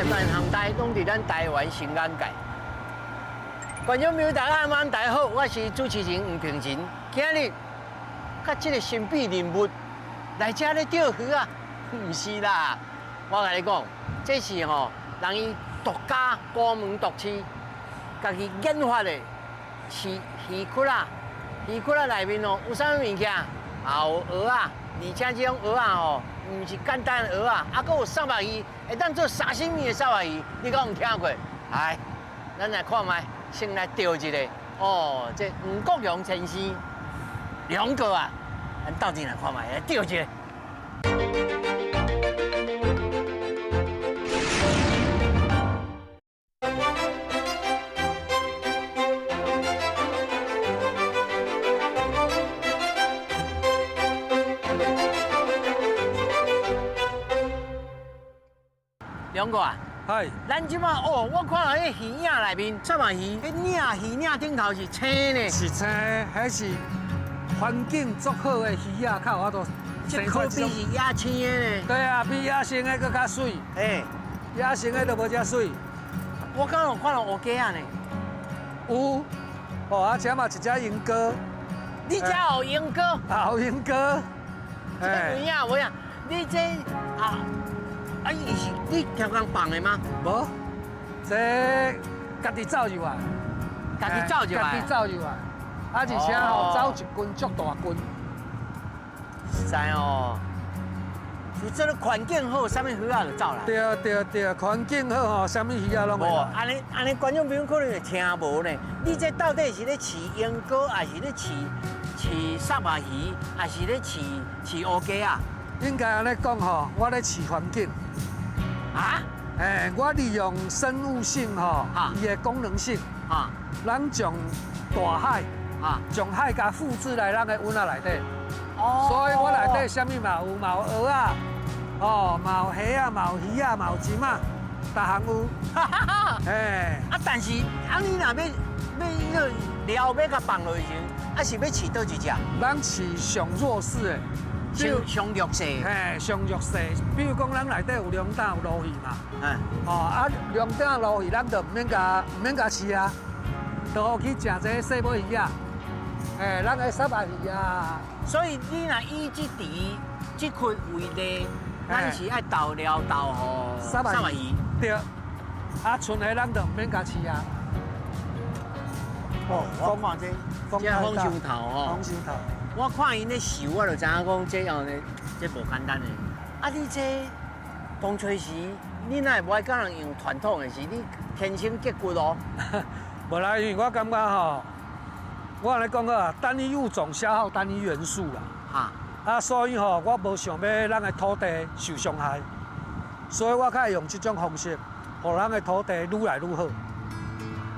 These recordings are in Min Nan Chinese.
萬航台攏佇咱台灣新眼界。觀眾朋友大家晚，大家好，我是主持人吳平仁。今日佮這个神秘人物來遮咧釣魚啊？毋是啦，我共你講，這是吼人伊獨家孤門獨市，家己研發的飼魚窟仔，魚窟仔內面哦有啥物物件？也有蚵仔，而且這種蚵仔吼，毋是簡單的蚵仔，啊，閣有虱目魚，會當做沙西米的虱目魚，你敢有聽過？來，咱來看覓，先來釣一个哦，這吳國良先生，兩個啊，咱鬥陣來看覓，來釣一个。兩個啊，係，咱這擺哦，我看到彼魚影內面，虱目魚，彼影魚影頂頭是青呢，是青，彼是環境足好的魚仔，較有法度。這可比是野生的呢。對啊，比野生的閣較媠。嘿，野生的都無遮媠。我剛有看到烏雞仔呢。有，哦，啊，這嘛一隻鸚哥。你遮有鸚哥？啊，有鸚哥。這有影無影？你這啊，啊，伊是你調工放的嗎？無，這家己走入來。家己走入來。家己走入來，啊，而且吼走一群足大群。實在哦，就這个環境好，啥物魚仔就走來。對對對，環境好吼，啥物魚仔攏會來。按呢按呢，觀眾朋友可能會聽無呢。你這到底是咧飼鸚哥，還是咧飼飼虱目魚，還是咧飼飼烏雞仔？應該按呢講吼，我咧飼環境。啊？欸，我利用生物性吼，伊的功能性，咱將大海，將海共複製來咱的溫仔內底。哦，所以我內底啥物嘛有，嘛有蚵仔，哦，嘛有蝦仔，嘛有魚仔，嘛有鱔仔，逐項有。欸，啊，但是啊，你若欲欲那个料欲共放落去時，啊是欲飼佗一隻？咱飼上弱勢的，上上弱勢。嘿，上弱勢。比如講，咱內底有龍膽、有鱸魚嘛。哦，啊，龍膽、鱸魚，咱就毋免共毋免共飼啊，就予去食這个細尾魚仔。欸，咱的虱目魚啊。所以你若以這池這塊為例，咱是愛投料投予虱目魚。對。啊，賰的咱就毋免共飼啊。哦，我看這，這風箱頭吼。風箱頭。我看𪜶咧收，我就知影講這樣呢，這無簡單的。啊，你這當初時，你哪會無愛佮人用傳統的？是你天生結骨哦？無啦，因為我感覺吼，我按呢講好啊，單一物種消耗單一元素啦。啊，所以吼，我無想欲咱的土地受傷害，所以我較會用這種方式，予咱的土地愈來愈好。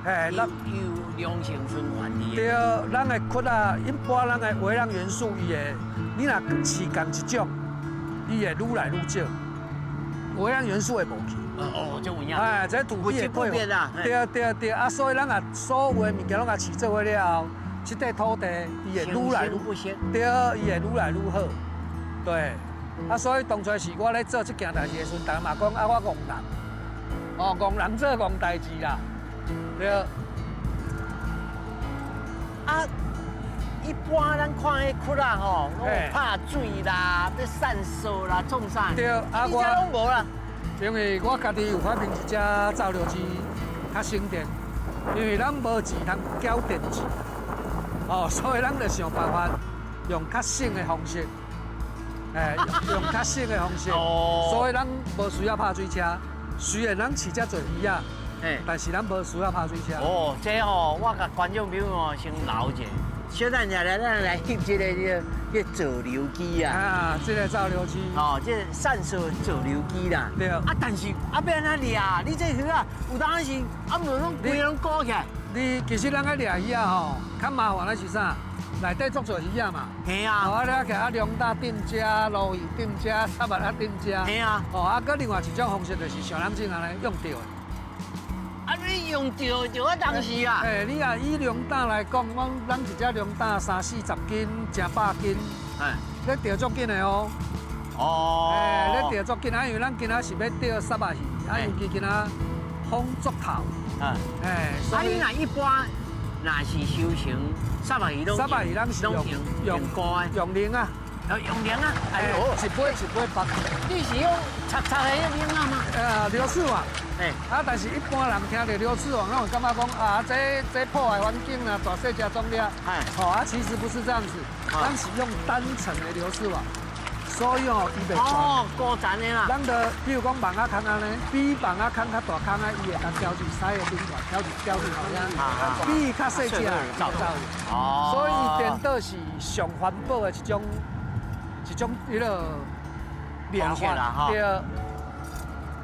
欸，咱有良性循環的。對，咱的窟仔，一般咱的微量元素，伊會，你若飼仝一種，伊會愈來愈少，微量元素會無去。哦，這有影。哎，這土地會變啦。對對對，啊，所以咱啊，所有的物件攏共飼做伙了後，這塊土地伊會愈來愈，對，伊會愈來愈好。對，啊，所以當初是我咧做這件代誌的時陣，逐家嘛講啊，我戇人，哦，戇人做戇代誌啦，對。啊，一般咱看彼窟仔吼，攏有拍水啦，欲散沙啦，創啥？對，啊，你這攏無啦。因為我家己有發明一隻造料機，較省電。因為咱無錢通繳電池，哦，所以咱就想辦法用較省的方式，欸，用較省的方式。所以咱無需要拍水車，雖然咱飼遮濟魚仔，但是咱無需要拍水車。哦，這吼，我共觀眾朋友吼先留者。小等下來，咱來翕這個這個造流機啊。啊，這个造流機。哦，這个散射造流機啦。對。啊，但是啊，欲按怎掠？你這魚仔有當時啊，毋攏規攏鼓起來。你其實咱愛掠魚仔吼，較麻煩的是啥？內底足濟魚仔嘛。嘿啊。哦，啊，掠起來啊，龍膽踮遮，鱸魚踮遮，虱目仔踮遮。嘿啊。哦，啊，閣另外一種方式就是像咱這按呢用釣的。啊，你用釣就啊當時啊。欸，你若以龍膽來講，阮咱一隻龍膽三四十斤，成百斤。你釣足緊的哦。哦。欸，你釣足緊啊，因為咱今仔是欲釣虱目魚，啊，尤其今仔風足透，哎，啊，你若一般若是收成，虱目魚攏虱目魚咱是用用膏的，用奶啊，用奶啊，哎呦，一杯一杯白。你是用擦擦的奶啊嗎？螺絲網。啊，但是一般人聽著螺絲網，攏會感覺講啊，這破壞環境啊，大細隻總掠。吼啊，其實不是這樣子，咱是用單層的螺絲網，所以吼，伊袂哦，高層的啦。咱就比如講網仔空按呢，比網仔空較大空啊，伊會當調入鰓的頂懸，調入調入吼，比伊較細隻走走。哦。所以顛倒是上環保的一種彼個掠法，對。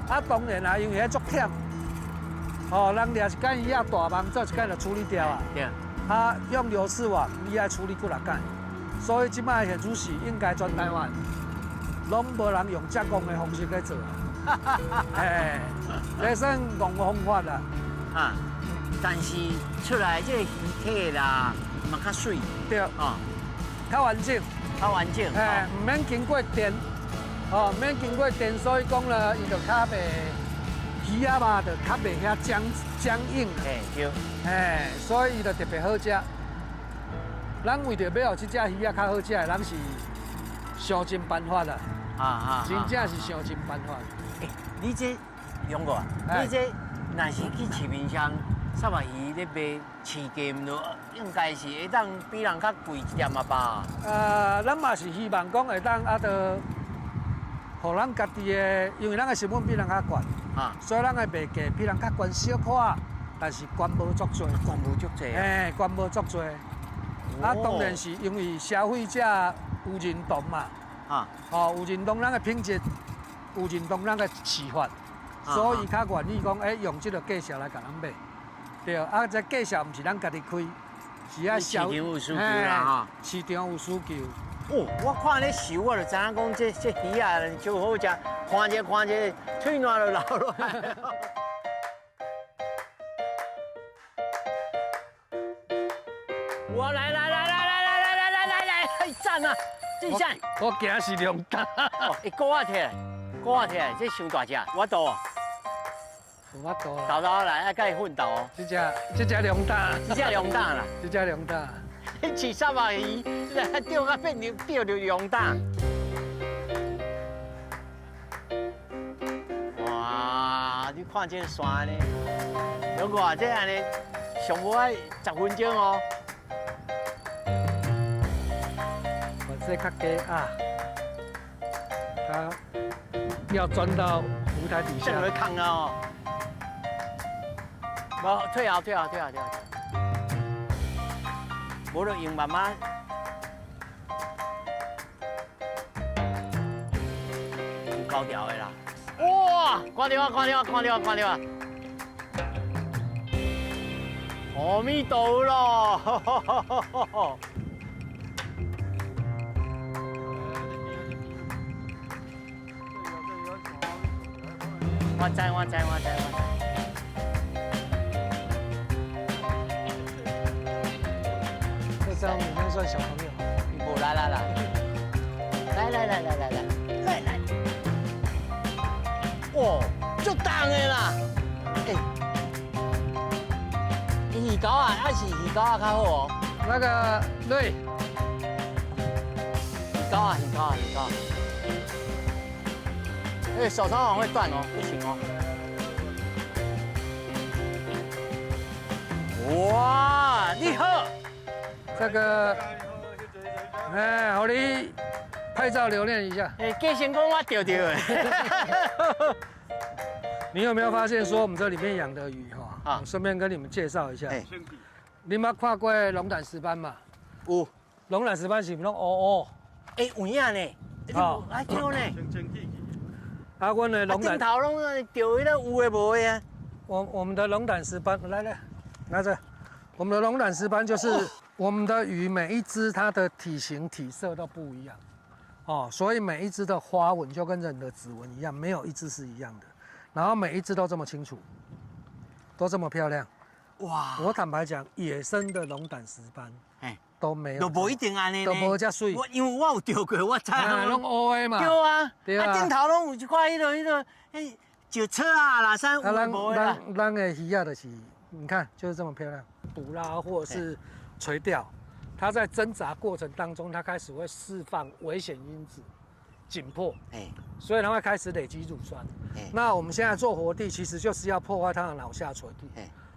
啊，當然啦，因為彼足忝，哦，人掠一工魚仔大網做一工就處理掉啊。對。啊，用螺絲網，你愛處理幾若工，所以這擺現主是應該全台灣攏無人用這戇的方式來做啊。哎，這算戇方法啦。啊，但是出來這個魚體啦，嘛較媠。對。啊，較完整。較完整。哎，毋免經過電。哦，免經過電，所以講咧，伊就較袂魚仔嘛，就較袂遐僵僵硬。嘿，對。嘿，所以伊就特別好食。咱為著欲予這隻魚仔較好食，咱是想盡辦法啦。真正是想盡辦法。欸，你這兩個，你這若是去市面上虱目魚咧賣，市價毋著應該是會當比人較貴一點啊吧？咱嘛是希望講會當啊，著。予咱家己的，因為咱的成本比人較懸，所以咱的賣價比人較懸小可，但是懸無足濟，懸無足濟，嘿，懸無足濟。啊，當然是因為消費者有認同嘛，哦，有認同咱的品質，有認同咱的飼法，所以較願意講，欸，用這個價數來共咱買。對，啊，這價數毋是咱家己開，是愛市場有需求啦，哈，市場有需求。哦，我看咧泅，我就知影講這魚仔超好食，看者看者，喙瀾就流落來。我來來來來來來來來來來，讚啊！這啥？我驚是龍膽。欸，膏仔摕來，膏仔摕來，這傷大隻，我多。有法度啦。豆豆來，愛佮伊奮鬥哦。這隻龍膽。這隻龍膽啦。這隻龍膽。飼虱目魚，釣到變成釣著龍膽。哇！你看這個山呢，勇哥啊，這按呢上無愛10分鐘哦。反正較低啊，它要鑽到浮台底下。這會空啊哦。無，退後，退後，退後，退後。無就用慢慢，有高調的啦。哇！看著啊，看著啊，看著啊，看著啊！阿彌陀佛咯！我知，我知，我知，我知。這樣應該算小朋友。無來來來，來來來來來來來來，哇，足重的啦！欸，魚鈎啊，還是魚鈎啊較好哦。那個對，魚鈎啊，魚鈎啊，魚鈎。欸，手抄網會斷哦，不行哦。哇，你好。這個，哎，予你拍照留念一下。哎，計成功我釣著的。你有沒有發現說我們這裡面養的魚哈？啊，順便跟你們介紹一下。你捌看過龍膽石斑嘛？有。龍膽石斑是毋攏烏烏？欸，有影呢。哦，啊對呢。啊，阮的龍膽。頂頭攏釣彼個有的無的啊。我們的龍膽石斑，來來，拿著。我們的龍膽石斑就是我們的魚，每一隻它的體型、體色都不一樣，哦，所以每一隻的花紋就跟人的指紋一樣，沒有一隻是一樣的。然後每一隻都這麼清楚，都這麼漂亮。哇！我坦白講，野生的龍膽石斑，哎，都沒有，都無一定按呢，都無遮媠。我因為我有釣過，我知。攏烏的嘛。對啊，對啊。啊，頂頭攏有一塊彼個彼個，欸，石草啊啦，啥有啊，無的啦。咱的魚仔就是，你看就是這麼漂亮，捕撈或者是垂釣，它在掙扎過程當中，它開始會釋放危險因子，緊迫，所以它會開始累積乳酸。那我們現在做活地，其實就是要破壞它的腦下垂體，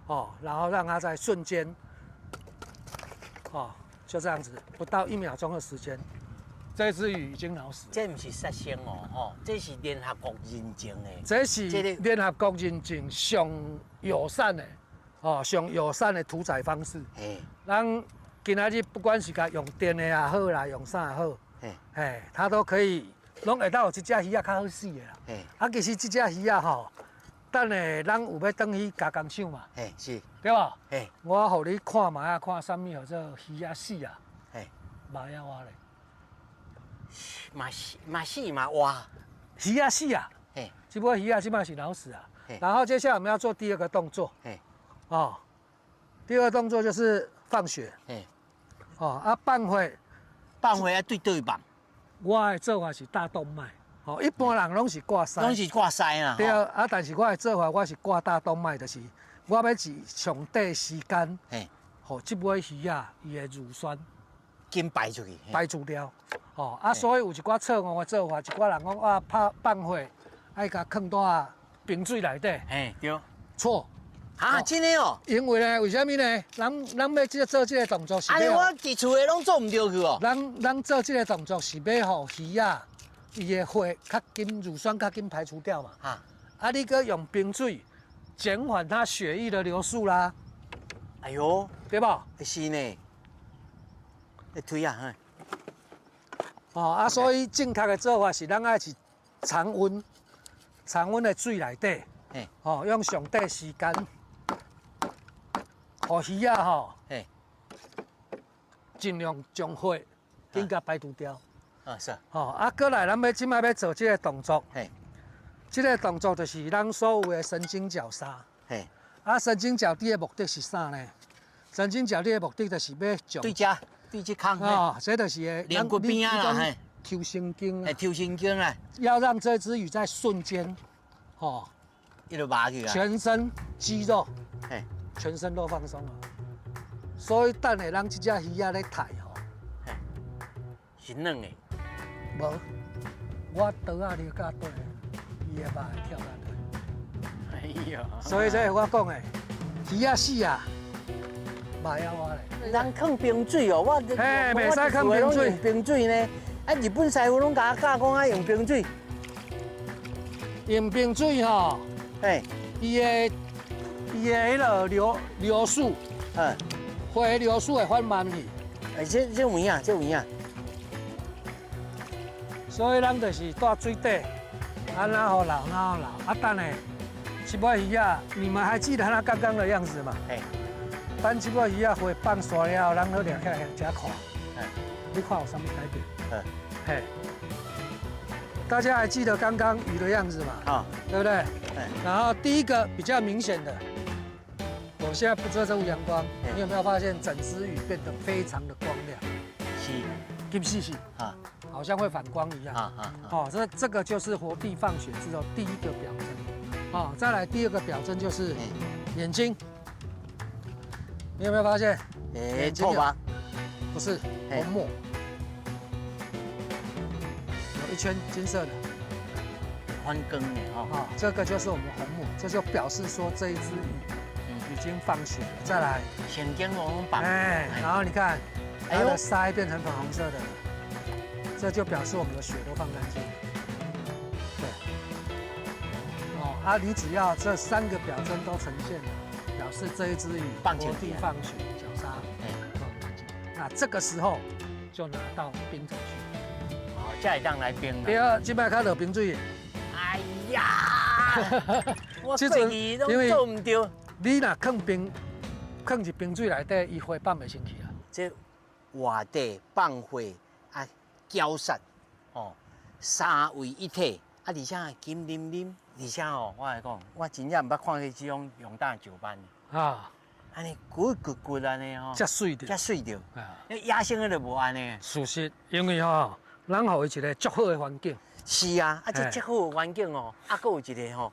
哦，然後讓它在瞬間，哦，就這樣子，不到1秒鐘的時間，這隻魚已經腦死了。這毋是殺生哦，吼，這是聯合國認證的。這是這個聯合國認證上友善的，哦，上友善的屠宰方式。咱今仔日不管是共用電的也好啦，用啥也好，嘿，它都可以，攏會當有一隻魚仔較好死的啦。啊，其實這隻魚仔吼，等下咱有欲轉去加工廠嘛，對無？我予你看覓仔，看啥物號做魚仔死啊，肉猶活咧。嘛死嘛死嘛活。魚仔死啊！這尾魚仔這擺是腦死啊。然後接下來我們要做第二個動作。哦，第二個動作就是放血。哦，啊，放血，放血啊，對佗位放？我的做法是大動脈。哦，一般人攏是割鰓。攏是割鰓啦。對啊，但是我的做法我是割大動脈，就是我欲佇上短時間，予這尾魚仔伊的乳酸緊排出去。排除掉。哦，啊，所以有一寡錯誤的做法，一寡人講啊，拍放血愛共囥佇冰水內底。對。錯。啊，真的哦。因為呢，為啥物呢？咱欲這做這個動作是欲。啊，我佇厝的攏做毋著去哦。咱做這個動作是欲予魚仔伊的血較緊，乳酸較緊排除掉嘛。啊，你閣用冰水減緩它血液的流速啦。哎喲，對無？是呢。你推啊，嘿。哦，啊，所以正確的做法是，咱愛是常溫、常溫的水內底，哦，用上短時間，予魚仔吼，盡量將血緊共排除掉。啊，是。吼，啊，過來，咱欲這擺欲做這個動作。這個動作就是咱所有的神經絞殺。啊，神經絞滴的目的是啥呢？神經絞滴的目的就是欲將。對這，對這空。哦，這就是連骨邊仔啦，嘿。抽神經啊。抽神經啊。要讓這隻魚在瞬間，吼，一路麻去啊。全身肌肉，全身都放鬆了。所以等下咱這隻魚仔咧刣吼，是軟的。無，我刀仔入甲底，伊的肉會跳甲底。哎呀！所以這是我講的，魚仔死啊，肉猶活咧。人囥冰水哦，我嘿，袂使囥冰水。冰水呢？啊，日本師傅攏共我教講愛用冰水。用冰水吼，伊的彼个流速，血流速會緩慢去。哎，這有影，這有影。所以咱就是蹛水底，按怎予流，按怎予流。啊，等下，這尾魚仔，你們還記得它剛剛的樣子嗎？等這尾魚仔血放煞了後，咱好掠起來遮看。你看有啥物改變？嘿，大家還記得剛剛魚的樣子嗎？啊，對不對？然後第一個比較明顯的，我現在不遮住陽光，你有沒有發現整隻魚變得非常的光亮？是，金細細啊，好像會反光一樣。哦，這個就是活地放血之後第一個表徵。哦，再來第二個表徵就是眼睛，你有沒有發現？哎，錯吧？不是，虹膜，有一圈金色的，反光的哈。啊，這個就是我們虹膜，這就表示說這一隻魚已經放血了。再來，神經攏放。哎，然後你看，它的鰓變成粉紅色的，這就表示我們的血都放乾淨了。對，哦，啊，你只要這三個表徵都呈現了，表示這一隻魚活地放血絞殺。那這個時候就拿到冰城去，哦，才會當來冰。對啊，這擺較落冰水。哎呀，我過去攏做毋著。你若囥冰，囥佇冰水內底，伊血放袂清氣啊。這活地放血啊，絞殺哦，三位一體啊，而且金淋淋，而且哦，我來講，我真正毋捌看過這種用膽石斑啊。按呢骨骨骨按呢吼，遮媠著，遮媠著。野生的就無按呢。事實，因為吼，咱予伊一個足好的環境。是啊，啊這足好的環境哦，啊，閣有一個吼，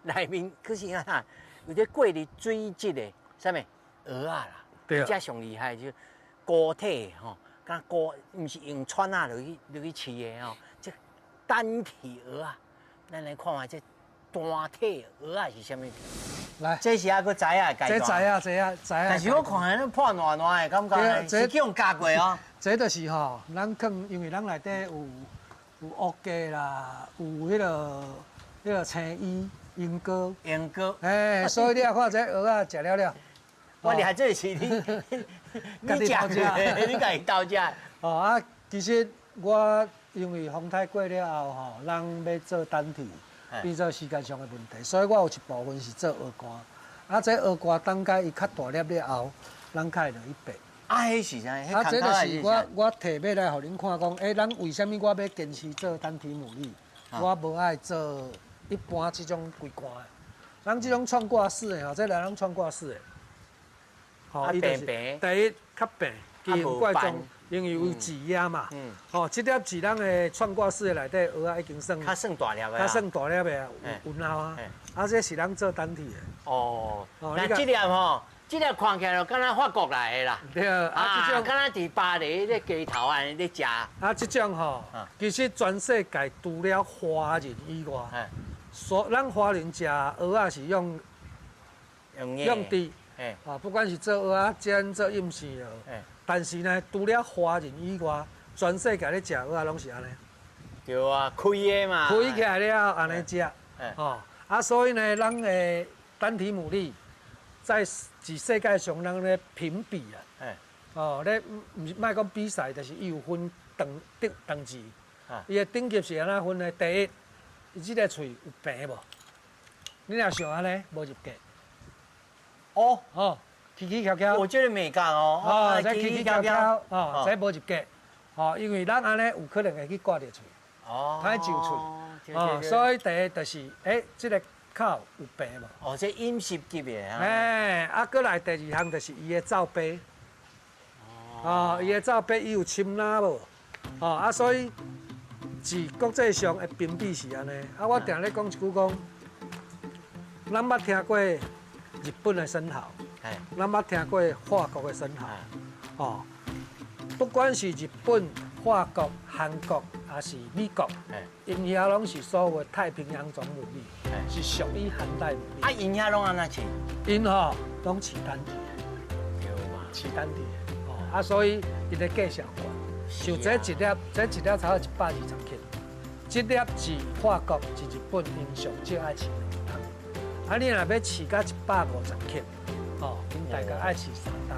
內面可是啊，有咧過濾水質的，啥物蚵仔啦，這上厲害就固體吼，敢固毋是用串仔落去飼的吼，這單體蚵仔，咱來看覓這單體蚵仔是啥物？來，這是猶閣知影的階段。這知影，知影，知影。但是我看彼破爛爛的感覺，是去予咬過哦。這就是吼，咱囥，因為咱內底有烏雞啦，有彼個青衣、鸚哥。鸚哥。哎，所以你也看這蚵仔食了了。我厲害，這是你，你食的，你家己偷食。哦啊，其實我因為風颱過了後吼，咱欲做單體，變做時間上的問題，所以我有一部分是做蚵乾。啊，這蚵乾等甲伊較大粒了後，咱較會落去白。啊，彼是啥？啊，這就是我提欲來予恁看講，欸，咱為啥物我欲堅持做單體牡蠣？我無愛做一般這種規罐的。咱這種串掛式的吼，這來咱串掛式的。吼，伊就是第一較平，奇形怪狀，因為有籽仔嘛。吼，這粒籽咱的串掛式的內底蚵仔已經算較算大粒的，較算大粒的，有溫厚啊。啊，這是咱做單體的。哦，那這粒吼，這粒看起來就敢若法國來的啦。對啊，這種敢若佇巴黎咧街頭按呢咧食。啊，這種吼，其實全世界除了華人以外，所咱華人食蚵仔是用用豬。啊，不管是做蚵仔煎、做蔭豉油，但是呢，除了華人以外，全世界咧食蚵仔攏是按呢。對啊，開的嘛。開起來了，按呢食。哦，啊，所以呢，咱的單體牡蠣在佇世界上，咱咧評比啊。哦，咧毋是莫講比賽，就是伊有分等等等級。伊的等級是按怎分呢？第一，伊這个喙有平無？你若想按呢，無入格。哦哦，起起翹翹，我覺得美感哦。哦，這起起翹翹，哦，這無入格。哦，因為咱按呢有可能會去割著喙，哦，歹上喙，哦，所以第一就是，欸，這個口有平無？哦，這飲食級的啊。欸，啊，閣來第二項就是伊的罩杯，哦，伊的罩杯伊有深藍無？哦，啊，所以佇國際上的評比是按呢。啊，我定咧講一句講，咱捌聽過日本的生蠔，咱捌聽過法國的生蠔，哦，不管是日本、法國、韓國，抑是美國，𪜶遐攏是所謂太平洋種牡蠣，是屬於寒帶牡蠣。啊，𪜶遐攏按怎飼？𪜶吼攏飼單體的，對嘛？飼單體的，哦，啊，所以𪜶的價上懸，像這一粒，這一粒差不多120克，這粒是法國、是日本，𪜶上少愛飼2冬。啊，你若欲飼到150克，哦，𪜶大概愛飼3冬。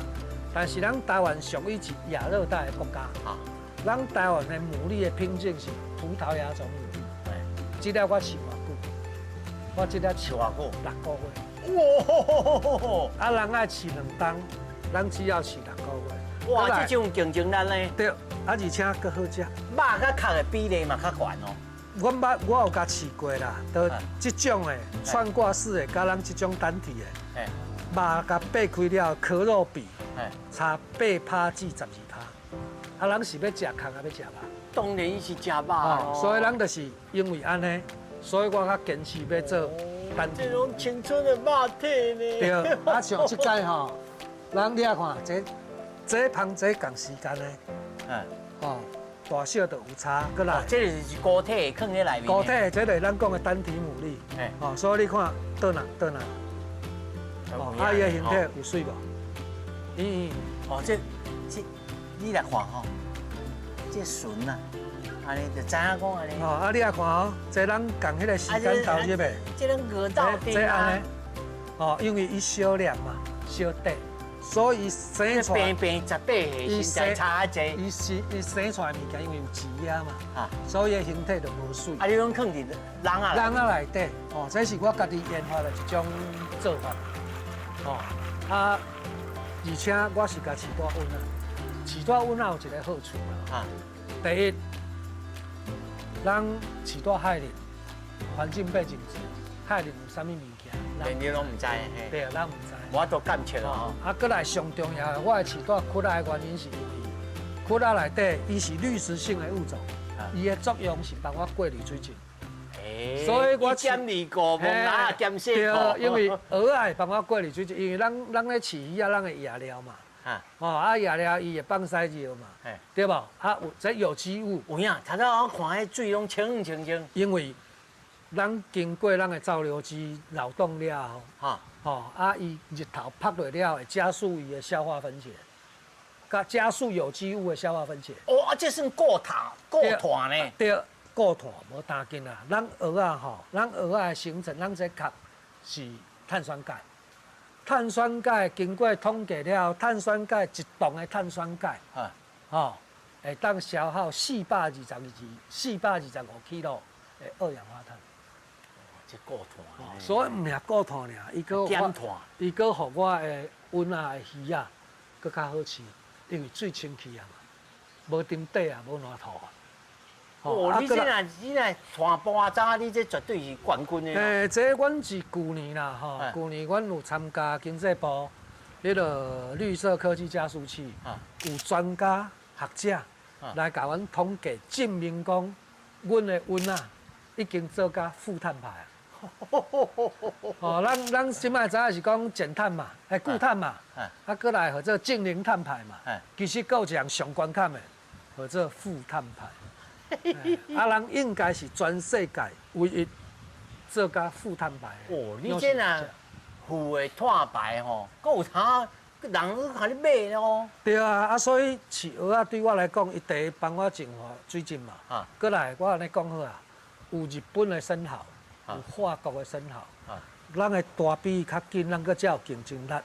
但是咱台灣屬於是亞熱帶的國家，咱台灣的牡蠣的品種是葡萄牙種牡蠣。這粒我飼偌久？我這粒飼偌久？6個月。哇！啊，人愛飼2冬，咱只要飼6個月。哇，這種競爭力呢？對，啊，而且閣好食。肉佮殼的比例嘛較懸哦。阮捌，我有共飼過啦，就這種的串掛式的，佮咱這種單體的，肉共擘開了，殼肉比差8趴至12趴。啊，人是欲食殼抑欲食肉？當然是食肉。所以咱就是因為按呢，所以我較堅持欲做單體。這種青春的肉體呢？對，啊，像這擺吼，咱你來看，這這芳這仝時間的，哦。大小就有差，閣來。這個是固體，囥佇內面。固體，這就是咱講的單體牡蠣。哦，所以你看，倒哪倒哪，哦，啊，伊的形體有媠無？嗯，哦，這，你來看吼，這唇啊，按呢就知影講按呢。哦，啊，你來看哦，這咱仝彼個時間投入的。這攏餓到底這按呢，哦，因為伊小粒嘛，小塊。所以生出來，平平18歲，身材差較濟。伊是伊生出來物件，因為有籽仔嘛，所以形體就無媠。啊，你攏囥佇籠仔？籠仔內底，哦，這是我家己研發的一種做法。哦，啊，而且我是共飼蹛溫仔，飼蹛溫仔有一個好處啦。第一，咱飼蹛海裡，環境變真濟，海裡有啥物物件？連你攏毋知，對，咱毋知。無法度監測哦。啊，閣來上重要的，我會飼蹛窟仔的原因是因為窟仔內底伊是濾食性的物種，伊的作用是幫我過濾水質。所以我一兼二顧，摸蜊仔兼洗對褲。因為蚵仔會幫我過濾水質，因為咱咧飼魚仔，咱會野料嘛，哦，啊野料伊會放屎尿嘛，對無？啊有這有機物，有影，頭先我看彼水攏清清清，因為咱經過咱的造流機擾動了後，吼，啊伊日頭曝落了後，會加速伊的消化分解，佮加速有機物的消化分解。哦，啊，這算固碳固碳呢？對，固碳無當緊啦。咱蚵仔吼，咱蚵仔的形成，咱這殼是碳酸鈣。碳酸鈣經過統計了後，碳酸鈣一磅的碳酸鈣，吼，會當消耗422、425 kg 的二氧化碳。這固碳。所以毋是固碳爾，伊閣減碳，伊閣予我的溫仔的魚仔閣較好飼，因為水清氣啊嘛，無沉底啊，無爛塗啊。哦，你這若傳半早，你這絕對是冠軍的。欸，這阮是舊年啦，吼，舊年阮有參加經濟部彼个綠色科技加速器，有專家學者來共阮統計證明講，阮的溫仔已經做甲負碳排啊。哦，咱這擺知影是講減碳嘛，欸，固碳嘛，啊，閣來號做淨零碳排嘛。其實閣有一項上懸坎的，號做負碳排。啊，人應該是全世界唯一做甲負碳排的。哦，你這若負的碳排吼，閣有通人去共你買哦。對啊，啊，所以飼蚵仔對我來講，伊第一幫我淨化水質嘛。閣來，我按呢講好啊，有日本的生蠔，有法國的生蠔。咱的大比較緊，咱閣才有競爭力。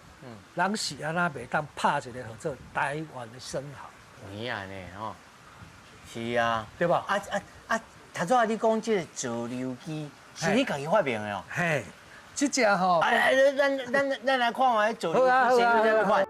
咱是按怎袂當拍一個號做台灣的生蠔？有影呢吼。是啊，對吧？啊啊啊！頭拄仔你講這個造流機是你家己發明的哦？嘿，這隻吼。哎哎，咱來看覓造流機是啥物款。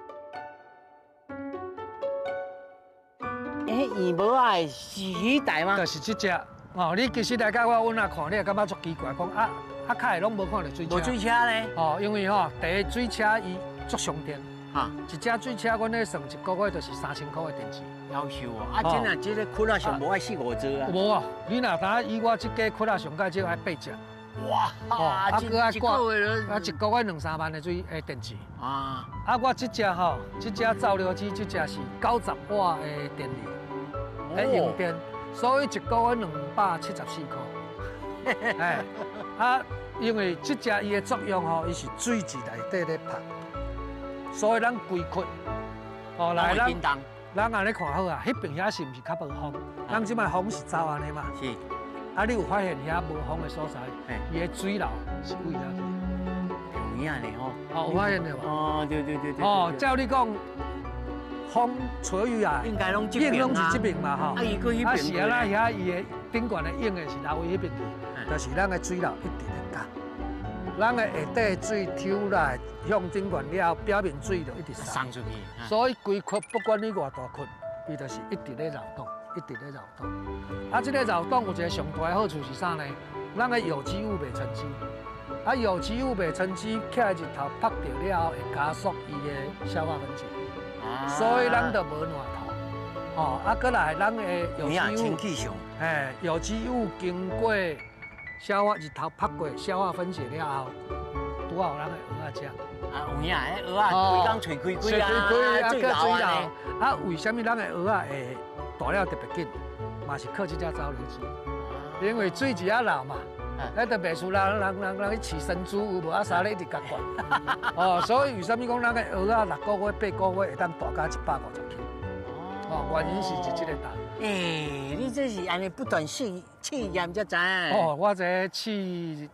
欸，圓帽仔是彼台嗎？就是這隻哦。你其實來共我阮仔看，你會感覺足奇怪，講啊啊，較會攏無看著水車。無水車呢？哦，因為吼，第一水車伊足傷電。一隻水車，阮咧算一個月就是3000箍的電池。夭壽哦！啊，這若這个窟仔上無愛四五座啊。無啊，你若當以我這家窟仔上蓋少愛八隻。哇！啊，閣愛掛，啊，一個月兩三萬的水的電池。啊！啊，我這隻吼，這隻造流機，這隻是90瓦的電流，咧用電，所以一個月274箍。哎，啊，因為這隻伊的作用吼，伊是水佇內底咧曝，所以咱規窟，哦，來咱。咱按呢看好啊，彼邊遐是毋是較無風？咱這擺風是走按呢嘛？是。啊，你有發現遐無風的所在，伊的水流是對遐去？有影呢吼。哦，有發現著無？哦，對對對對。哦，照你講，風吹雨啊，應該攏這邊攏是這邊嘛吼。啊，伊閣彼邊。啊，是按怎遐伊的頂懸的湧的是流去彼邊去，就是咱的水流一直咧加。咱的下底水抽來向頂懸了後，表面水就一直送出去。所以規窟不管你偌大窟，伊就是一直咧擾動，一直咧擾動。啊，這個擾動有一個上大的好處是啥呢？咱的有機物袂沉積，啊，有機物袂沉積，起來日頭曝著了後，會加速伊的消化分解。所以咱就無爛塗。哦，啊，閣來咱的有機物，嘿，有機物經過消化日頭曝過，消化分解了後，拄好咱的蚵仔食。啊，有影，彼蚵仔規工喙開開啊，水流啊。啊，為啥物咱的蚵仔會大了特別緊？嘛是靠這隻造流機，因為水佇遐流嘛，彼就袂輸人去飼生豬有無啊？啥咧一直共灌。哦，所以為啥物講咱的蚵仔6個月、8個月會當大甲150斤？哦，原因是佇這个搭。欸，你這是按呢不斷試試驗才知影。哦，我這試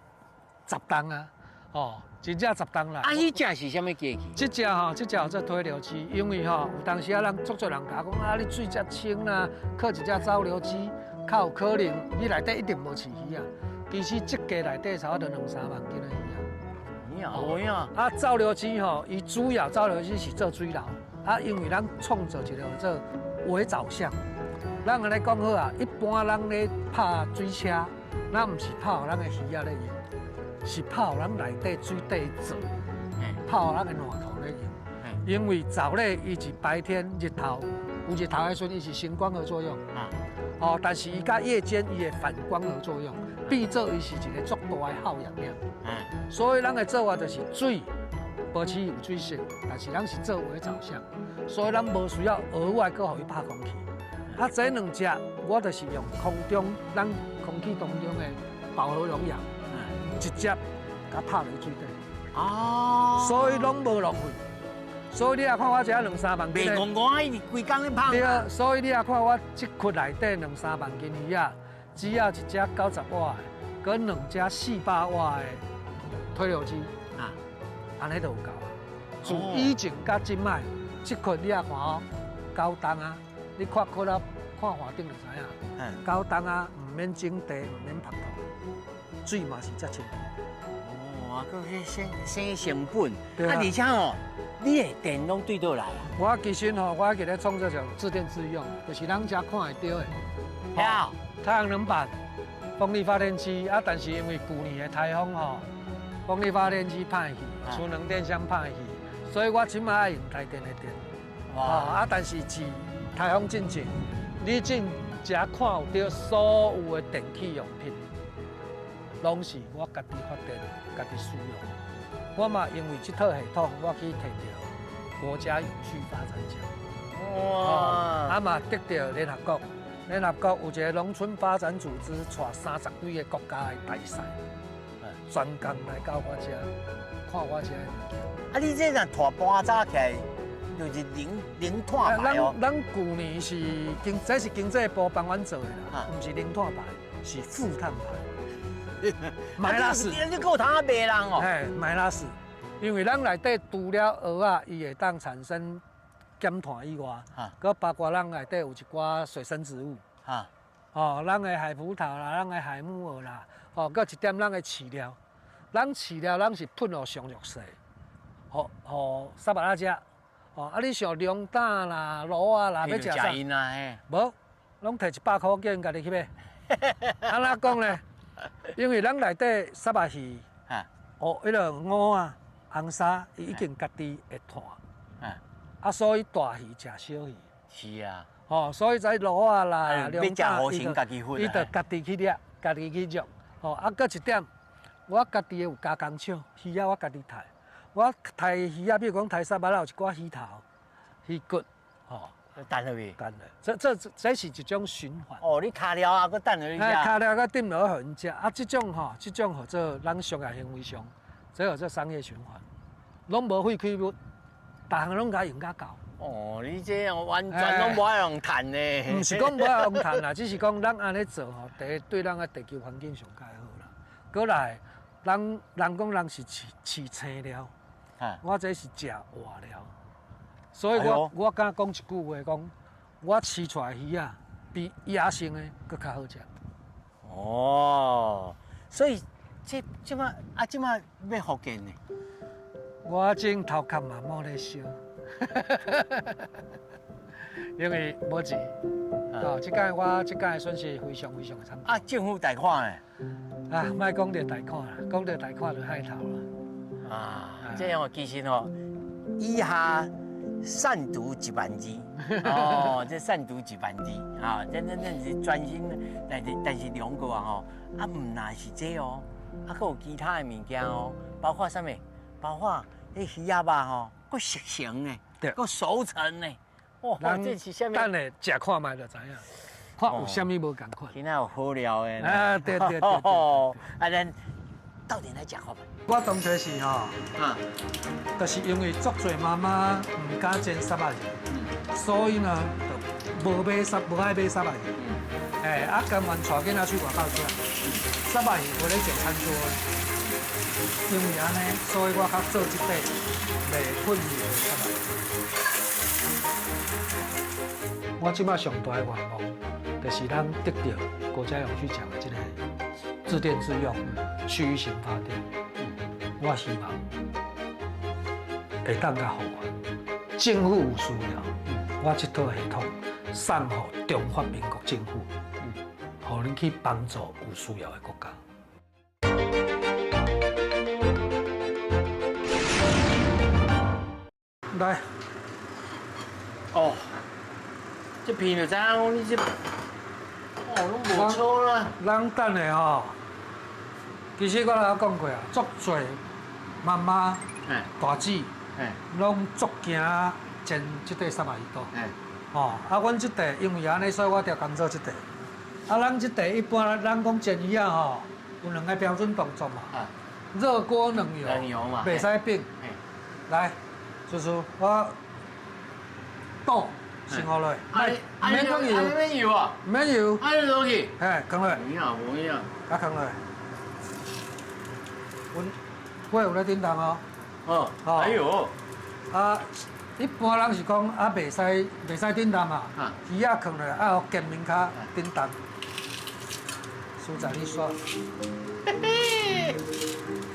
10冬啊，哦，真正十冬啦。啊，彼隻是啥物機器？這隻吼，這隻叫做推流機，因為吼，有當時啊，人足濟人共我講啊，你水遮清啦，靠一隻造流機較有可能，你內底一定無飼魚啊。其實這家內底差不多兩三萬斤的魚啊。有影。啊，造流機吼，伊主要造流機是做水流，啊，因為咱創造一個叫做微藻箱。咱按呢講好啊，一般人咧拍水車，咱毋是拍予咱的魚仔咧用，是拍予咱內底水底藻，拍予咱的爛塗咧用。因為藻類伊是白天日頭有日頭的時陣，伊是先光合作用，哦，但是伊佮夜間伊會反光合作用，變做伊是一個足大的耗氧量。所以咱的做法就是水保持有水性，但是咱是做微藻相，所以咱無需要額外閣予伊拍空氣。啊，這兩隻我就是用空中咱空氣當中的飽和溶氧，直接共拍落水底。所以攏無浪費。所以你若看我這兩三萬斤，袂戇戇啊，伊規工咧拍。對啊，所以你若看我這窟內底兩三萬斤魚仔，只要一隻90瓦的，閣兩隻400瓦的推流機，按呢就有夠啊。自以前到這擺，這窟你若看哦，9冬啊，你看窟啊，看岸頂就知影。9冬啊，毋免種地，毋免曝土，水嘛是遮清。哦，閣去省省成本，啊，而且哦，你的電攏對佗來啊？我其實吼，我佇咧創造種自電自用，就是咱遮看會著的。太陽能板、風力發電機啊，但是因為舊年的颱風吼，風力發電機歹去，儲能電箱歹去，所以我這擺愛用台電的電。哇！啊，但是自颱風進前，你進遮看有著所有的電器用品，攏是我家己發電、家己使用。我嘛因為這套系統，我去提著國家永續發展獎。啊嘛得著聯合國，聯合國有一個農村發展組織，帶30幾個國家的大使，專工來到我遮看我遮的物件。啊，你這若拖搬早起來，就是零零碳排哦。咱舊年是經，這是經濟部幫阮做的啦，毋是零碳排，是負碳排。買拉屎，你閣有通啊罵人哦？嘿，買拉屎，因為咱內底除了蚵仔，伊會當產生減碳以外，閣包括咱內底有一寡水生植物，哦，咱的海葡萄啦，咱的海木耳啦，哦，閣一點咱的飼料，咱飼料咱是噴予上弱勢，予予沙巴仔食，哦，啊你像龍膽啦、螺仔啦，欲食啥？無，攏提100箍叫𪜶家己去買。按怎講咧？因為咱內底虱目魚，哦，彼個蚵仔、紅鯊，伊已經家己會碳，啊，所以大魚食小魚。是啊。哦，所以在螺仔啦，龍膽，伊就家己去掠，家己去捉。哦，啊，閣一點，我家己有加工廠，魚仔我家己刣，我刣魚仔，比如講刣虱目仔，有一寡魚頭、魚骨，吼。等落去，等落，這是一種循環。哦，你尻了啊，閣等落去食。尻了閣抌落去予𪜶食。啊，這種吼，這種號做咱商業行為上，這號做商業循環，攏無廢棄物，逐項攏共用甲夠。哦，你這完全攏無愛用碳呢？毋是講無愛用碳啦，只是講咱按呢做吼，第一對咱的地球環境上蓋好啦。閣來，咱人講人是飼飼青料，我這是食活料。所以我敢講一句話，講我飼出來魚仔比野生的閣較好食。哦，所以這這擺啊，這擺欲復健呢？我這頭殼嘛無咧燒，因為無錢。哦，這擺我這擺損失非常非常的慘重。啊，政府貸款呢？啊，莫講著貸款啦，講著貸款就害頭啦。啊，這樣其實吼，以下。善讀一萬字，哦，這善讀一萬字，啊，這這這是專心，但是但是兩個啊吼，啊毋但是這哦，啊，閣有其他的物件哦，包括啥物？包括彼魚仔肉吼，閣熟成的，閣熟成的，哇，這是啥物？等下食看覓就知影，看有啥物無仝款。今仔有好料的。啊，對對對對。啊，咱鬥陣來食看覓。我當初是吼，就是因為足濟媽媽毋敢煎虱目魚，所以呢，就無買虱，無愛買虱目魚。欸，啊，甘願帶囡仔去外口食，虱目魚無咧上餐桌。因為按呢，所以我較做這塊袂噴油的虱目魚。我這擺上大的願望，就是咱得著國家永續獎的這個自電自用、區域型發電。我希望會當共復原，政府有需要，我這套系統送予中華民國政府，予恁去幫助有需要的國家。來，哦，這片就知影講你這，哦，攏無錯啦。咱等下吼，其實我頭講過啊，足濟媽媽、大姊，攏足驚煎這塊虱目魚肚。哦，啊，阮這塊因為按呢，所以我才工做這塊。啊，咱這塊一般咱講煎魚仔吼，有兩个標準動作嘛。熱鍋冷油，冷油嘛，袂使反。來，叔叔，我倒先予落，毋免講油，免油啊，毋免油。啊，你落去。嘿，囥落。有影無影？啊，囥落。阮火有咧振動哦。哦。哎喲。啊，一般人是講啊，袂使振動嘛。魚仔囥落，啊，予煎面較振動。輸在你煞。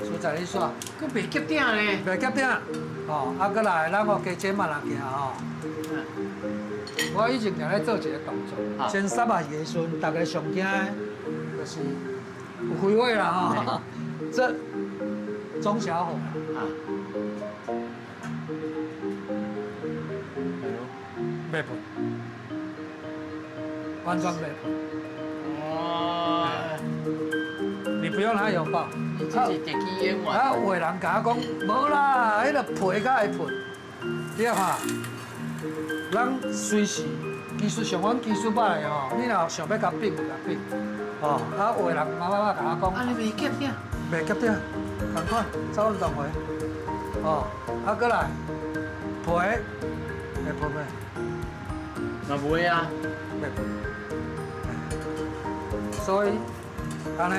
輸在你煞。閣袂夾鼎呢？袂夾鼎。哦，啊，閣來，咱哦加煎慢仔行吼。我以前常咧做一个動作，煎虱目魚的時陣，大家上驚的就是有開火啦吼。這中小火。啊。袂噴，完全袂噴。哦。你不用拿油爆。你這是特技演員。啊，有的人共我講，無啦，彼个皮較會噴。你看，咱隨時技術上，阮技術歹的吼，你若想欲共反就共反。哦，啊，有的人媽媽共我講。啊，你袂夾鼎？袂夾鼎，仝款，走運動會。哦，啊，閣來皮會噴袂？嘛袂啊，袂噴。所以，按呢，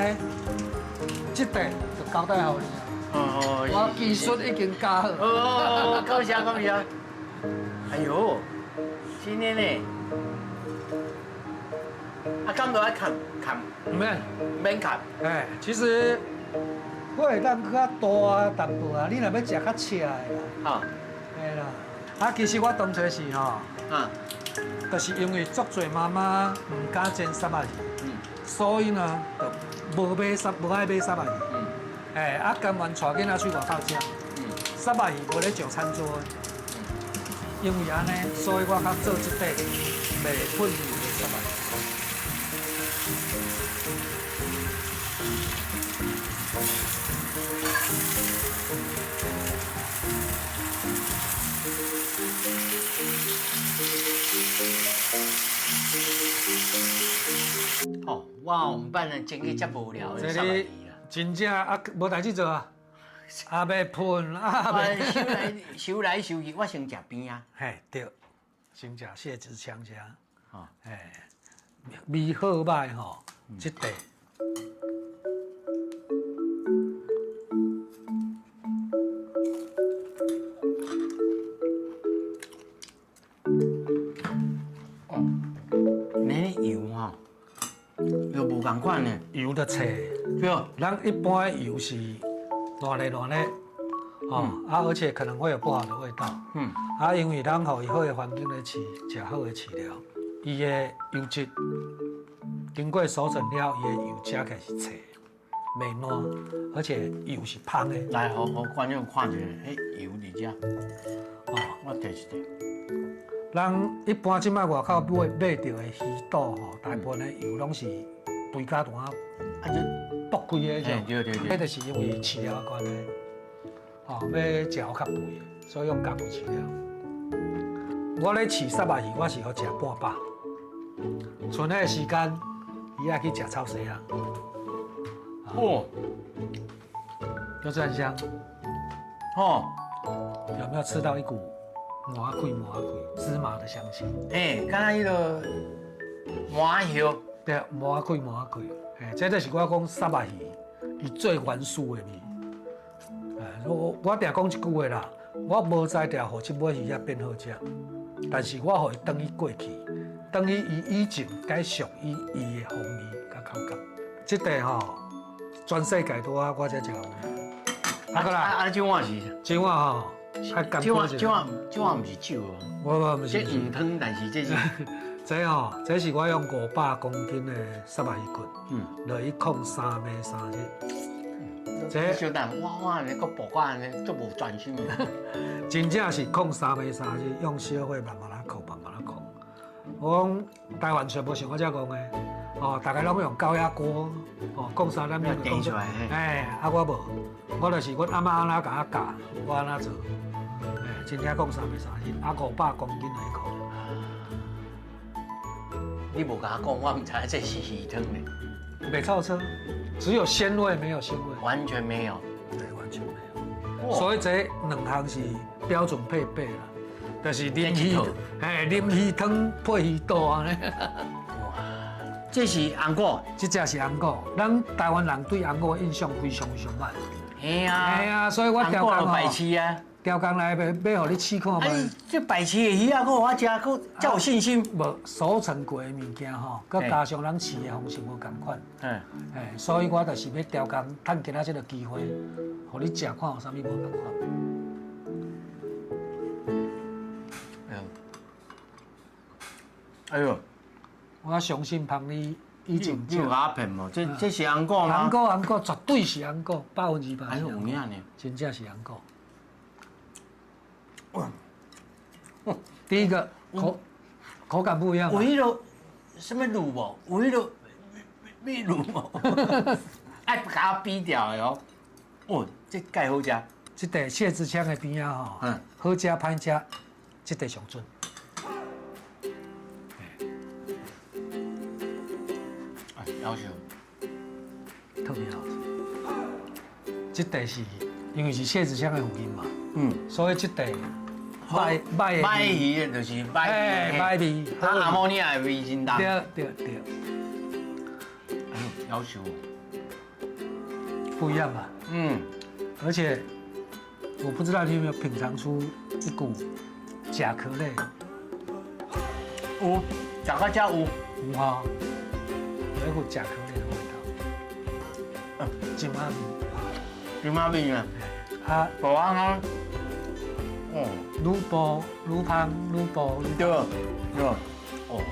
這塊就交代予你啊。哦，我技術已經教好。哦，感謝感謝。哎喲，真的呢。啊，敢都愛崁崁？毋免，毋免崁。哎，其實我會當較大淡薄啊，你若欲食較赤的啦。啊。嘿啦。啊，其實我當初是吼，就是因為足濟媽媽毋敢煎虱目魚，所以呢，就無買虱，無愛買虱目魚。哎，啊，甘願帶囡仔去外口食，虱目魚無咧上餐桌的。因為按呢，所以我較做這塊袂噴油的虱目魚。哦，我毋捌人煎去遮無聊的虱目魚啦。真正啊，無代誌做啊，啊袂噴啊袂。收來收來收去，我先食邊啊。嘿，對，先食蟹子槍聲。哦，哎，味好歹吼，這塊。哦，你那油吼，又無仝款呢。油就脆。對。咱一般的油是爛咧爛咧，哦，啊，而且可能會有不好的味道。啊，因為咱予伊好的環境咧飼，食好的飼料，伊的油脂經過熟成了，伊的油食起來是脆，袂爛，而且油是芳的。來，予觀眾看一下，彼油佇遮。哦，我提一下。咱一般這擺外口買著的魚肚吼，大部分的油攏是肥甲大，啊就爆開的種。對對對。彼就是因為飼料的關係，吼，欲食予較肥，所以用加肥飼料。我咧飼虱目魚，我是予食半飽。賰彼个時間，伊愛去食草蓑仔。哦，就是很香。哦，有沒有吃到一股麻氣麻氣芝麻的香氣？欸，敢若彼个麻葉。對，麻氣麻氣。欸，這就是我講虱目魚，伊最原始的味。欸，我定講一句話啦，我無才調予這尾魚仔變好食，但是我予伊轉去過去，轉去伊以前該屬於伊的風味佮口感。這塊吼，全世界拄仔我才食有。啊，閣來，啊，這碗是？這碗吼，較簡這碗這碗這碗毋是酒哦。無無，毋是。這黃湯，但是這是。這吼，這是我用500公斤的虱目魚骨，落去控3暝3日。這小等，我按呢閣爆我按呢，足無專心的。真正是控3暝3日，用小火慢慢仔控，慢慢仔控。我講台灣全無像我這戇的，哦，大家攏用高壓鍋，哦，講三點鐘就講出來。哎，啊我無，我就是阮阿嬤按怎共我教，我按怎做，哎，真正講3日3日，啊500公斤的可能。你無共我講，我毋知這是魚湯呢。袂臭臭，只有鮮味沒有腥味。完全沒有。對，完全沒有。所以這兩項是標準配備啦，就是啉魚，哎，啉魚湯配魚肚按呢。哇，這是紅果，這隻是紅果。咱台灣人對紅果的印象非常非常歹。嘿啊，嘿啊，所以我刁工白痴啊，刁工來欲予你試看覓。這白痴的魚仔果我食，閣較有信心。無熟成過的物件吼，閣加上咱飼的方式無仝款。哎，所以我就是欲刁工，趁今仔這個機會，予你食看有啥物無仝款。哎呦，我相信芳你已經你有共我騙無？這是紅果嗎？紅果紅果絕對是紅果，100%。哎呦，有影呢，真正是紅果。第一個口感不一樣。有彼個什麼滷無？有彼個米滷無？愛共我比掉的哦。哦，這蓋好食。這塊蟹子腔的邊仔吼，好食歹食，這塊上準。哎，夭壽，特別好吃。這塊是因為是蟹子腔的附近嘛，所以這塊歹歹歹魚的就是歹魚，歹味，它阿摩尼亞的味真重。對對對。哎呦，夭壽，不一樣吧？嗯，而且我不知道你有沒有品嘗出一股甲殼類。有，食到這有。有哈，有一股甲殼類的味道。金馬味。金馬味啊。啊，無啊，哦，愈薄愈芳，愈薄愈。對，對，哦。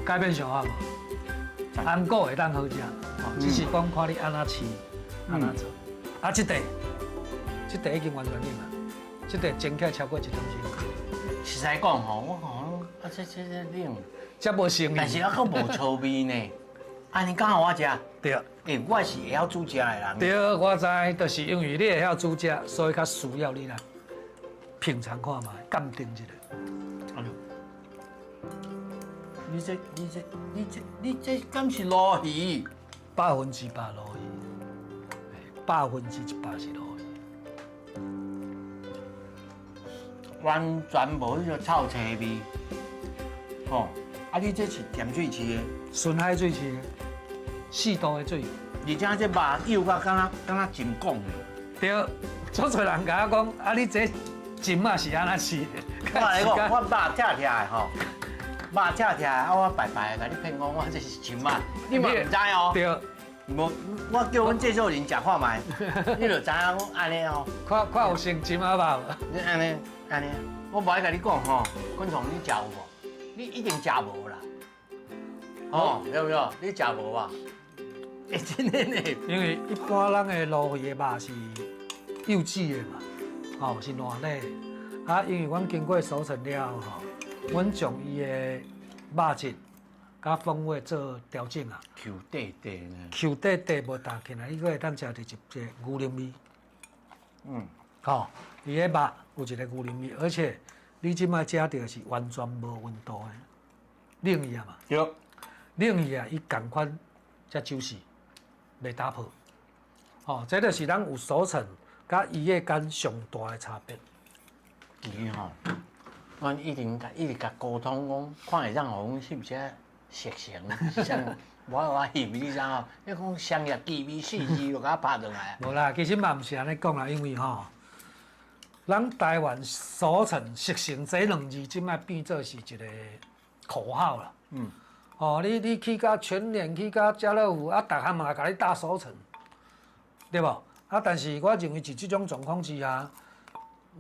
改變想法無？紅果會當好食，只是講看你按怎飼，按怎做。啊，這塊，這塊已經完全冷啊，這塊蒸起來超過一點鐘。實在講吼，我講啊，這冷，這無腥。但是猶閣無臭味呢。啊，你敢予我食？對。欸，我是會曉煮食的人。對，我知，就是因為你會曉煮食，所以較需要你來品嘗看覓，鑑定一下。哎呦，你這、你這、你這、你這敢是鱸魚？ 100%鱸魚，100%是鱸魚。完全無彼個臭腥味。吼，啊，你這是鹹水飼的？深海水飼的，4度的水。而且這肉幼甲敢若敢若浸講的。對，足濟人共我講，啊，你這浸仔是按怎飼的？我來講，我肉拆拆的吼，肉拆拆的，啊，我白白的共你騙講，我這是浸仔，你嘛毋知哦。對。無，我叫阮製作人食看覓，你就知影講按呢哦。看看有像浸仔肉無？你按呢按呢，我無愛共你講吼，昆蟲你食有無？你一定食無啦。哦，對不對？你食無啊？欸，真的呢。因為一般咱的鱸魚的肉是幼稚的嘛，哦，是爛的。啊，因為阮經過熟成了後吼，阮將伊的肉質佮風味做調整啊。 Q 塊塊呢。 Q 塊塊無彈起來，你閣會當食著一個牛奶味。吼，伊的肉有一個牛奶味，而且你這擺食著是完全無溫度的，冷去啊嘛。對。冷去啊，伊仝款才走勢，袂打破。吼，這就是咱有熟成佮伊個間上大的差別。其實吼，阮一定共一直共溝通講，看會當予阮翕這熟成是啥？我翕你知影？你講商業機密四字就共我拍轉來。無啦，其實嘛毋是按呢講啦，因為吼，咱台灣熟成熟成這兩字，這擺變做是一個口號啦。哦，你去到全聯，去到家樂福，啊，逐項嘛共你打熟成，對無？啊，但是我認為佇這種狀況之下，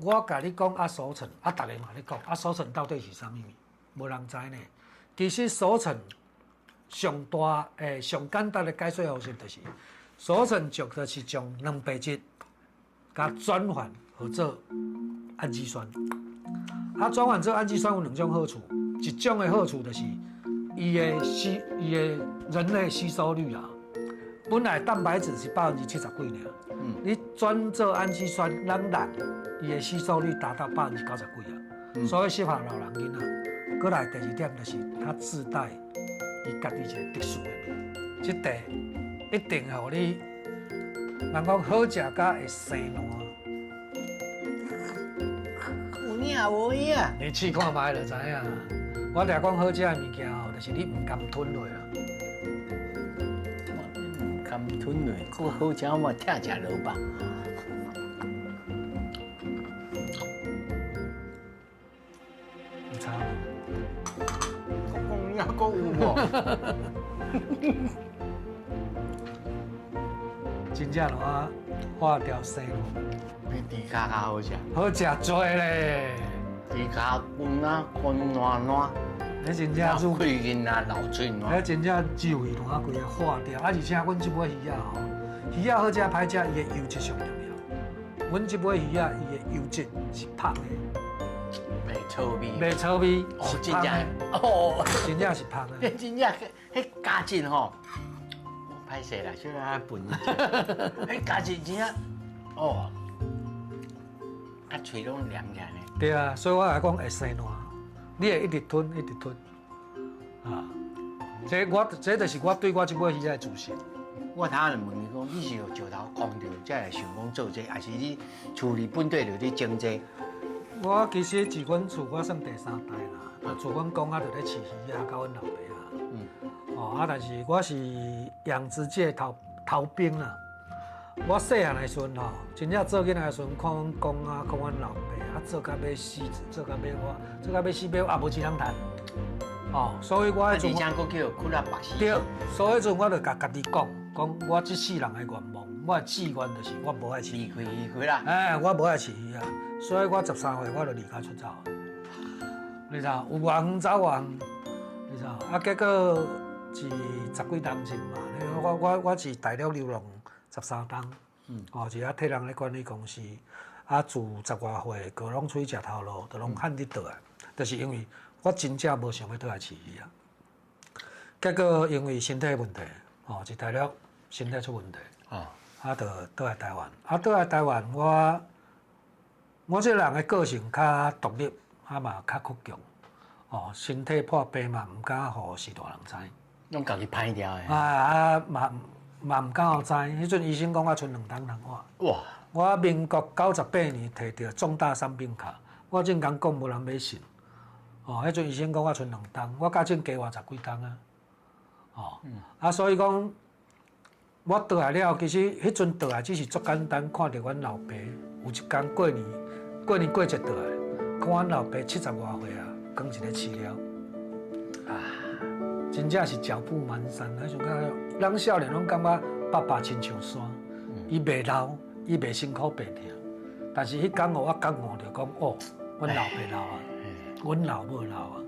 我共你講啊熟成，啊，逐个嘛咧講啊熟成到底是啥物？無人知呢。其實熟成上大誒上簡單的解說方式就是，熟成就是將蛋白質共轉換合做氨基酸。啊，轉換做氨基酸有兩種好處，一種的好處就是伊的人類吸收率啊，本來蛋白質是70幾爾，你轉做氨基酸，咱人伊的吸收率達到90幾啊，所以適合老人囡仔。閣來第二點就是它自帶伊家己一個特殊的味，這茶一定予你，人講好食甲會生爛。有影無影？你試看覓就知影。我常講好食的物件吼，就是你毋甘吞落啊。毋甘吞落，閣好食我嘛拆食落吧。有差無？閣講你還閣有無？真正爛化掉生爛。比豬跤較好食。好食濟咧。豬跤乾啊乾爛爛。彼真正入氣韌啊，流喙爛。彼真正只有魚爛規个化掉，啊而且阮這尾魚仔吼，魚仔好食歹食，伊的油脂上重要。阮這尾魚仔，伊的油脂是芳的。袂臭味。袂臭味。哦，真正。哦，真正是芳的。真正，彼加進吼，歹勢啦，小可笨一下。彼加進真正，哦，啊喙攏黏起來呢。對啊，所以我來講會生爛，你會一直吞，一直吞，啊，這就是我對我這尾魚仔的自信。我頭仔就問你講，你是予石頭匡著才會想講做這個，還是你厝裡本底就咧種這個？我其實自阮厝我算第三代啦，啊，自阮公仔就咧飼魚仔，佮阮老爸啊。哦，啊，但是我是養殖界頭頭兵啦。我細漢的時陣吼，真正做囡仔的時陣，看阮公啊，看阮老爸啊，做甲欲死，做甲欲我，做甲欲死欲活，也無錢通趁。哦，所以我彼陣，而且閣叫苦力白死。對，所以彼陣我就共家己講，講我這世人的願望，我的志願就是我無愛飼離開離開啦。哎，我無愛飼魚仔，所以我13歲我就離家出走。你知影？有偌遠走偌遠，你知影？啊，結果是十幾冬前嘛，我是大陸流浪13冬，哦，是遐替人咧管理公司，啊，自十外歲，閣攏出去食頭路，就攏漢佇倒來，就是因為我真正無想欲倒來飼魚仔。結果因為身體問題，哦，佇大陸身體出問題，啊，就倒來台灣。啊，倒來台灣，我這個人的個性較獨立，啊嘛較倔強，哦，身體破病嘛，毋敢予序大人知。攏家己歹掉的。啊啊嘛嘛毋敢予知，彼陣醫生講我賰兩冬通活。哇！我民國98年提著重大傷病卡，我正講講無人欲信。哦，彼陣醫生講我賰兩冬，我到這加活十幾冬啊。哦，啊，所以講，我倒來了後，其實彼陣倒來只是足簡單，看著阮老爸有一工過年，過年過節倒來，看阮老爸70外歲啊，囥一个飼料。啊，真正是腳步蹣跚，彼陣感覺，咱少年攏感覺爸爸親像山，伊袂老，伊袂辛苦病痛，但是彼工予我感悟著講，哦，阮老爸老啊，阮老母老啊，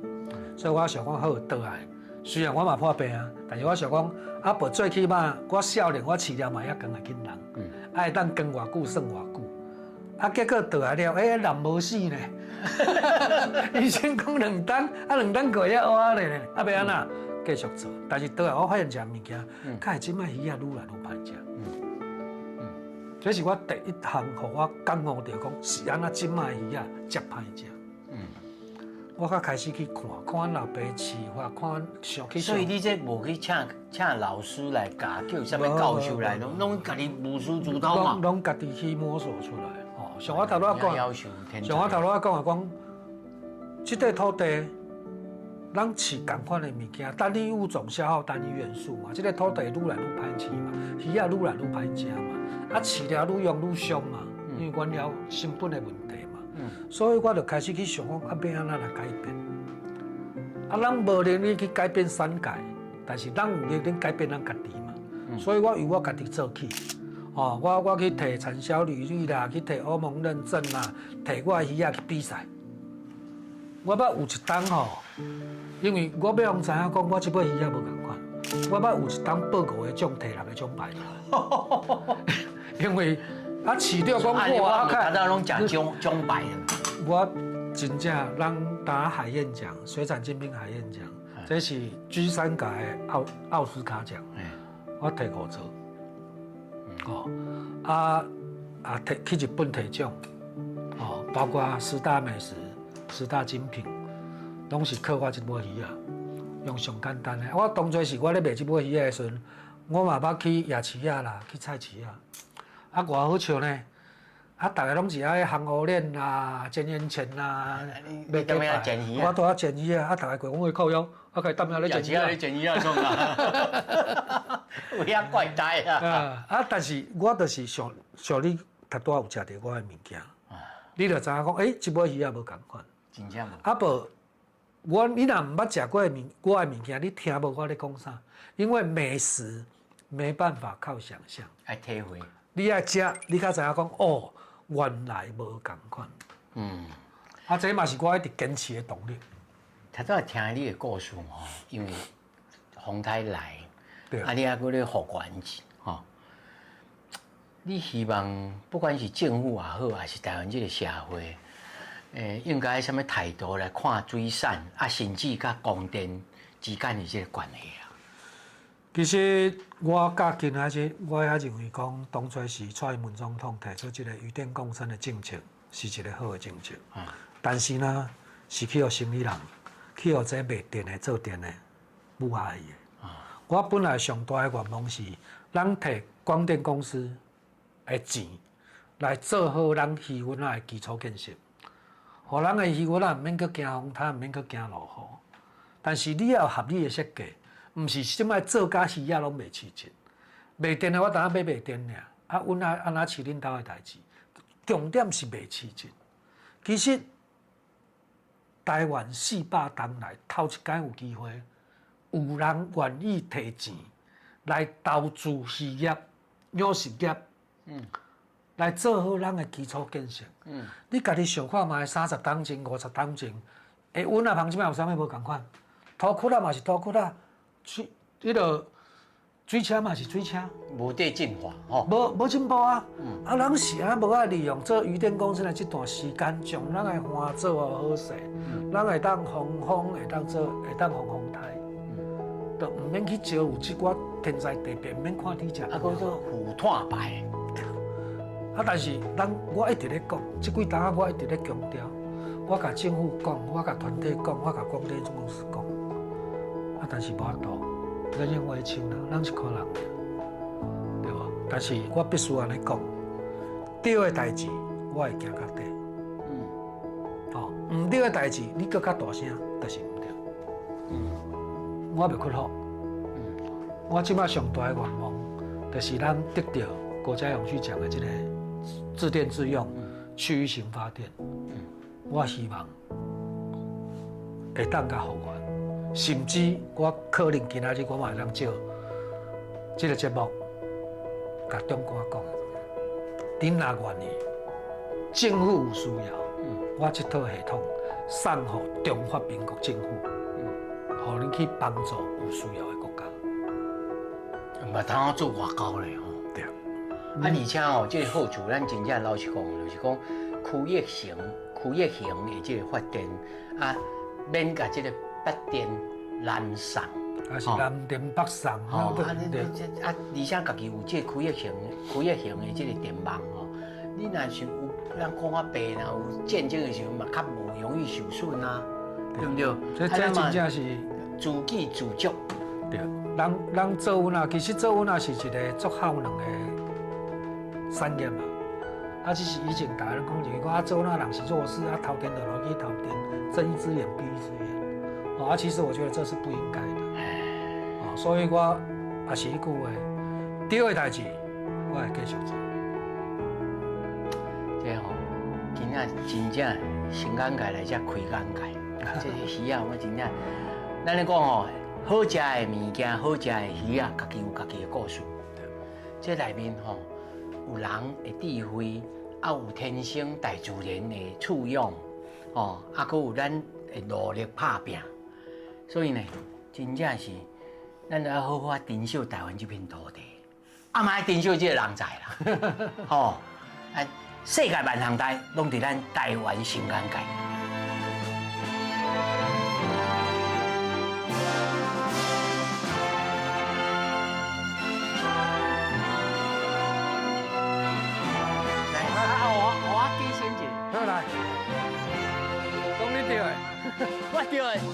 所以我想講好倒來。雖然我嘛破病啊，但是我想講，啊，無最起碼我少年我飼料嘛猶扛會緊人，啊會當扛偌久算偌久。啊，結果倒來了，欸，人無死呢。醫生講兩冬，啊兩冬過猶活咧，啊欲按怎？繼續做。但是倒來我發現一項物件，較會這擺魚仔愈來愈歹食。這是我第一項，予我感悟著講，是按怎這擺魚仔遮歹食。我才開始去看，看阮老爸飼法，看想去。所以你這無去請老師來教，叫啥物教授來，攏攏家己無師自通嘛。攏家己去摸索出來。哦，像我頭拄仔講，像我頭拄仔講的講，這塊土地，咱飼仝款的物件，單一物種消耗單一元素嘛。這個土地愈來愈歹飼嘛，魚仔愈來愈歹食嘛，啊飼料愈用愈傷嘛，因為原料成本的問題嘛。所以我就開始去想講，啊，欲按怎來改變？啊，咱無能力去改變世界，但是咱有能力改變咱家己嘛。所以我由我家己做起。哦，我去提產銷履歷啦，去提歐盟認證啦，提我的魚仔去比賽。我捌有一冬吼，因為我欲予知影講，我這尾魚仔無仝款。我捌有一冬報五個獎，提六個獎牌。因為啊，市長講我啊，較早攏食獎獎牌。我真正咱打海燕獎、水產精品海燕獎，這是 G3 界的奧斯卡獎，我提五座。哦，啊啊，提去日本提獎，哦，包括十大美食、十大精品，攏是靠我這尾魚仔，用上簡單的。我當初是我咧賣這尾魚仔的時陣，我嘛捌去夜市仔啦，去菜市仔，啊，偌好笑呢！啊，逐个攏是愛烘芋碾啦、煎煙腸啦，你踮遐煎魚我拄仔煎魚仔，啊，逐个過講會靠腰，啊，佢踮遐咧煎魚仔。你煎魚仔創啊？有遐怪胎啊！啊，但是我就是想想你頭拄仔有食著我的物件，你就知影講，欸，這尾魚仔無仝款。真正無。啊無，我你若毋捌食過物，我的物件，你聽無我咧講啥？因為美食沒辦法靠想象，愛體會。你愛食，你較知影講，哦，原來無仝款。啊，這嘛是我一直堅持的動力。頭拄仔聽你的故事吼，因為風颱來，啊，你還閣咧復原吼。你希望不管是政府也好，還是台灣這個社會，應該啥物態度來看水產啊，甚至佮光電之間的這個關係啊？其實我較近還是我也認為講，當初是蔡英文總統提出這個漁電共生的政策，是一個好的政策。但是呢，是去予生意人，去予這賣電的、做電的母阿伊的。我本來上大的願望是，咱提廣電公司的錢來做好咱漁塭仔的基礎建設，予咱的漁塭仔毋免閣驚風颱，毋免閣驚落雨。但是你要有合理的設計，毋是這擺做甲魚仔攏袂飼質。賣電的我當欲賣電爾，啊，阮愛按怎飼恁兜的代誌？重點是袂飼質。其實台灣400冬來頭一擺有機會，有人願意提錢來投資漁業、養殖業，來做好咱的基礎建設。你家己想看覓，30冬前、50冬前，欸，阮仔芳這擺有啥物無仝款？塗窟仔嘛是塗窟仔，水彼个水車嘛是水車，無得進化吼，無進步啊！啊，咱是啊，無愛利用做漁電共生的這段時間，將咱的岸做好勢，咱會當防風，會當做，會當防風颱，就毋免去招有這寡天災地變，毋免看天食。啊，閣做負碳排。啊，但是咱我一直咧講，這幾冬我一直咧強調，我共政府講，我共團體講，我共廣電總公司講，啊，但是無法度，咱用話手啦，咱是看人，對無？但是我必須按呢講，對的代誌我會行到底。哦，毋對的代誌，你閣較大聲，就是毋對。我袂屈服。我這擺上大的願望，就是咱得著國家永續獎的這個自電自用、區域型發電。我希望會當共復原，甚至我可能今仔日我嘛會當借這個節目，共長官講，恁若願意，政府有需要，我這套系統送予中華民國政府，予恁去幫助有需要的國家。嘛通好做外交咧吼。對。啊，而且吼，這個好處，咱真正老實講，就是講區域性、區域型的這個發電啊，免共這個北電南送，啊是南電北送，吼啊，你這啊，而且家己有這個區域型、區域型的這個電網吼，你若是有咱講較白，若有戰爭的時陣嘛，較無容易受損啊，對毋對？這真正是自給自足。對，人做塭仔，其實做塭仔是一個足耗能的產業嘛。啊，只是以前大家攏講就是講啊，做塭仔人是弱勢啊，偷電就落去偷電，睜一隻眼閉一隻眼。哦，啊，其實我覺得這是不應該的。哦，所以我也是彼句話，對的代誌，我會繼續做。這吼，今仔真正新眼界來遮開眼界，這個魚仔我真正，咱咧講吼，好食的物件，好食的魚仔，家己有家己的故事。這內面吼，有人的智慧，啊有天生大自然的賜養，哦，啊，閣有咱的努力拍拚，所以呢，真正是咱要好好珍惜台灣這片土地，啊嘛愛珍惜這個人才啦，吼，啊，世界萬項代攏佇咱台灣新眼界。著的。